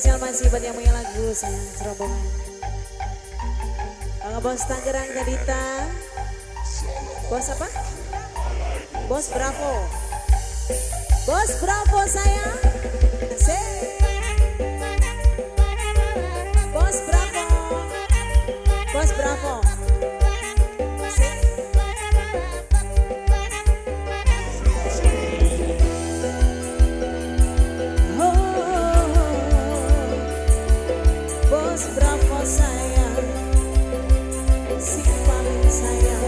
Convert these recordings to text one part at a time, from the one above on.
Spesial masih buat yang punya lagu sayang serombongan. Bang Bos Tangerang Gadita. Bos apa? Bos Bravo. Bos Bravo sayang. Asik. Bos Bravo. Bos Bravo. Asik. Oh, Bos Bravo sayang, si paling sayang.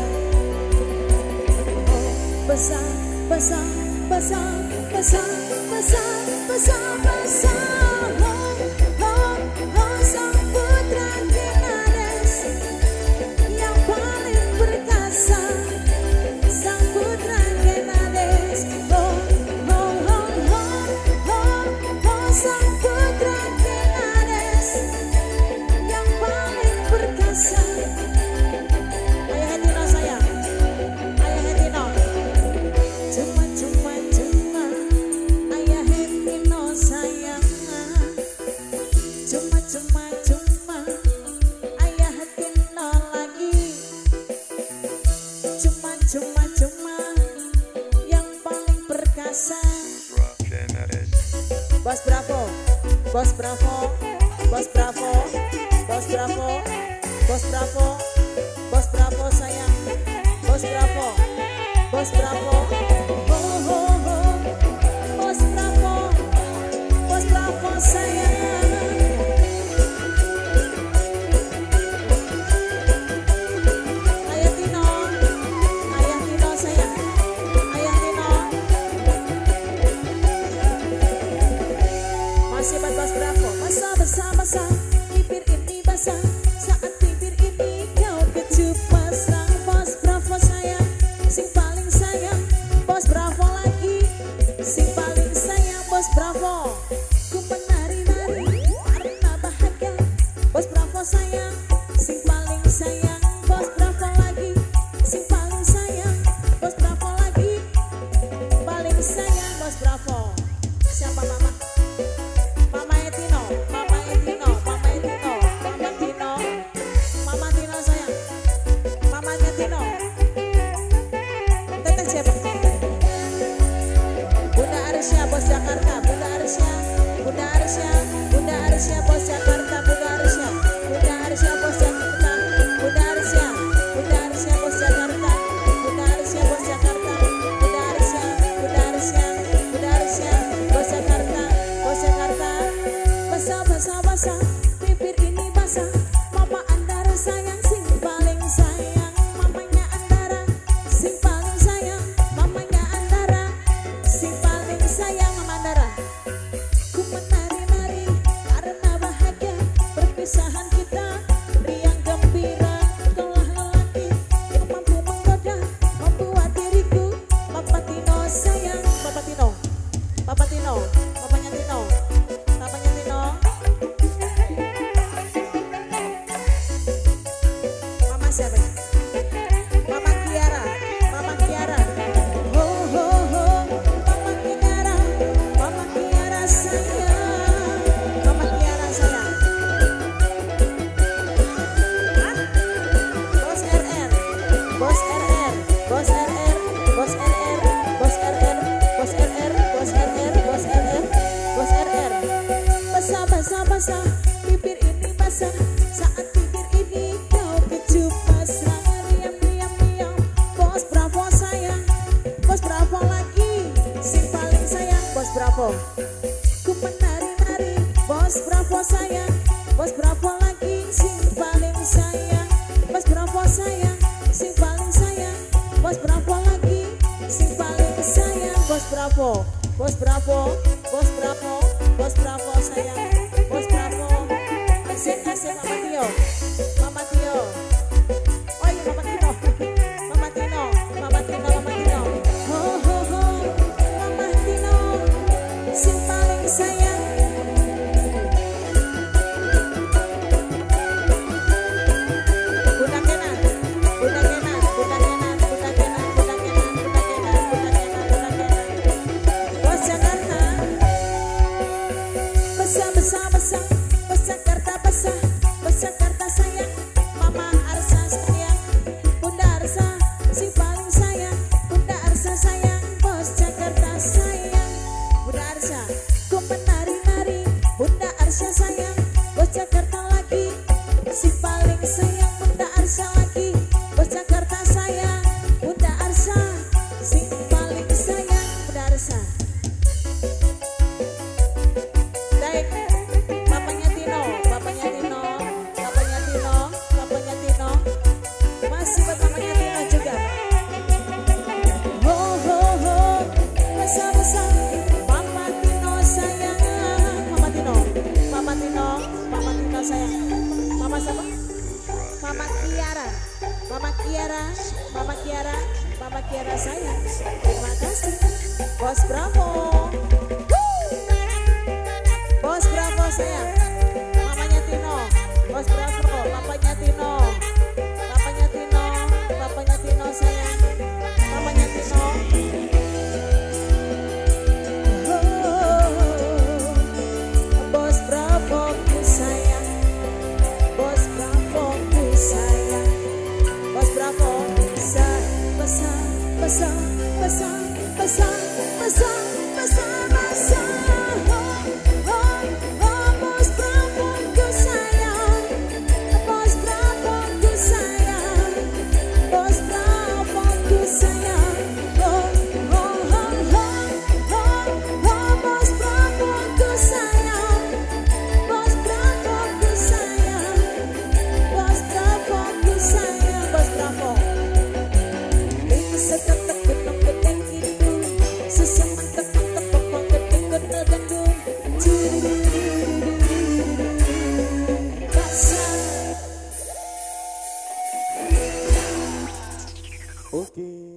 Oh, besar, besar, besar, besar, besar, besar, besar. Oh, oh, oh, sang putra Kenades yang paling perkasa. Sang putra Kenades. Oh, oh, oh, oh, oh, oh, sang putra Kenades yang paling perkasa. Ayah Hetino sayang, Ayah Hetino. Cuma, cuma, cuma, Ayah Hetino sayang. Cuma, cuma, cuma, Ayah Hetino lagi. Cuma, cuma, cuma, yang paling perkasa. Bos Bravo, Bos Bravo, Bos Bravo, Bos Bravo, Bos Bravo, Bos Bravo sayang, Bos Bravo, Bos Bravo, oh oh oh, Bos Bravo, Bos Bravo sayang. Ayah Tino, Ayah Tino sayang, Ayah Tino. Masih buat Bos Bravo. Basah, basah, basah, bibir ini basah. Saat bibir ini kau kecup mesra. Bos Bravo sayang, sing paling sayang. Bos Bravo lagi, sing paling sayang. Bos Bravo. Ku menari-nari karena bahagia. Bos Bravo sayang, sing paling sayang. Bos Bravo lagi, sing paling sayang. Bos Bravo lagi, paling sayang. Bos Bravo. Siapa mama? Mama Etino, Mama Etino, Mama Etino, Mama Tino, Mama Tino sayang, Mamanya Tino. Teteh siapa? Bunda Arsya Bos Jakarta, Bunda Arsya, Bunda Arsya, Bunda Arsya Bos Jakarta, Bunda Arsya, Bunda Arsya Bos Jakarta, Bunda Arsya, Bunda Arsya Bos Jakarta, Bunda Arsya Bos Jakarta, Bunda Arsya, Bunda Arsya, Bunda Arsya Bos Jakarta, Bos Jakarta. Basah, basah, basah, bibir ini basah. Mama Andara sayang, sing paling sayang. Mamanya Andara, sing paling sayang. Mamanya Andara, sing paling sayang. Mama Andara. Ku menari-nari karena bahagia. Perpisahan kita riang gembira. Kaulah lelaki yang mampu menggoda, membuat diriku. Papa Tino sayang, Papa Tino, Papa Tino, Papanya Tino, Papanya Tino. Mama siapa ya? Mama Kiara, Mama Kiara. Ho ho ho, Mama Kiara, Mama Kiara sayang, Mama Kiara sayang. Hah? Bos RR, Bos RR, Bos RR, Bos RR, Bos RR, Bos RR, Bos RR, Bos RR, Bos RR. Basah, basah, basah, bibir ini basah. Saat bibir ini kau kecup mesra. Riang, riang, riang, Bos Bravo sayang, Bos Bravo lagi, sing paling sayang. Bos Bravo. Ku menari-nari, Bos Bravo sayang, Bos Bravo lagi, sing paling sayang. Bos Bravo sayang, sing paling sayang. Bos Bravo lagi, sing paling sayang. Bos Bravo, Bos Bravo, Bos Bravo, Bos Bravo sayang, Bos Bravo. Asik, asik Mama Tio, Mama Tio. Oh iya Mama Tino, Mama Tino, Mama Tino, Mama Tino. Ho ho ho, Mama Tino, sing paling sayang. Bunda Kenan, Bunda Kenan, Bunda Kenan, Bunda Kenan, Bunda Kenan, Bunda Kenan, Bunda Kenan, Bunda Kenan. Bos Jakarta. Basah, basah, basah. Sayang Bunda Arsa lagi. Bos Jakarta sayang Bunda Arsa, sing paling sayang Bunda Arsa. Baik, papanya Tino, papanya Tino, papanya Tino, papanya Tino. Masih buat mamanya Tino juga. Ho ho ho, besar besar, Mama Tino sayang, Mama Tino, Mama Tino, Mama Tino sayang. Mama siapa? Mama Kiara, Mama Kiara, Mama Kiara, Mama Kiara sayang. Terima kasih, Bos Bravo. Bos Bravo sayang. Mamanya Tino, Bos Bravo, papanya Tino. Papanya Tino, papanya Tino sayang. Mamanya Tino. Oh, Bos Bravo ku sayang. Bos Bravo ku sayang. Bos Bravo besar, besar, besar, besar, besar, besar, besar, besar. Oh, oh, oh, Bos Bravo ku sayang. Bos Bravo ku sayang. Bos Bravo ku sayang. Oh, oh, oh, oh, oh, oh, Bos Bravo ku sayang. Bos Bravo ku sayang. Bos Bravo ku sayang. Bos Bravo. Ing seketek gunung gedeng kidul, sesemantep mantep pokok gedeng gedeng. Baksa. Oke.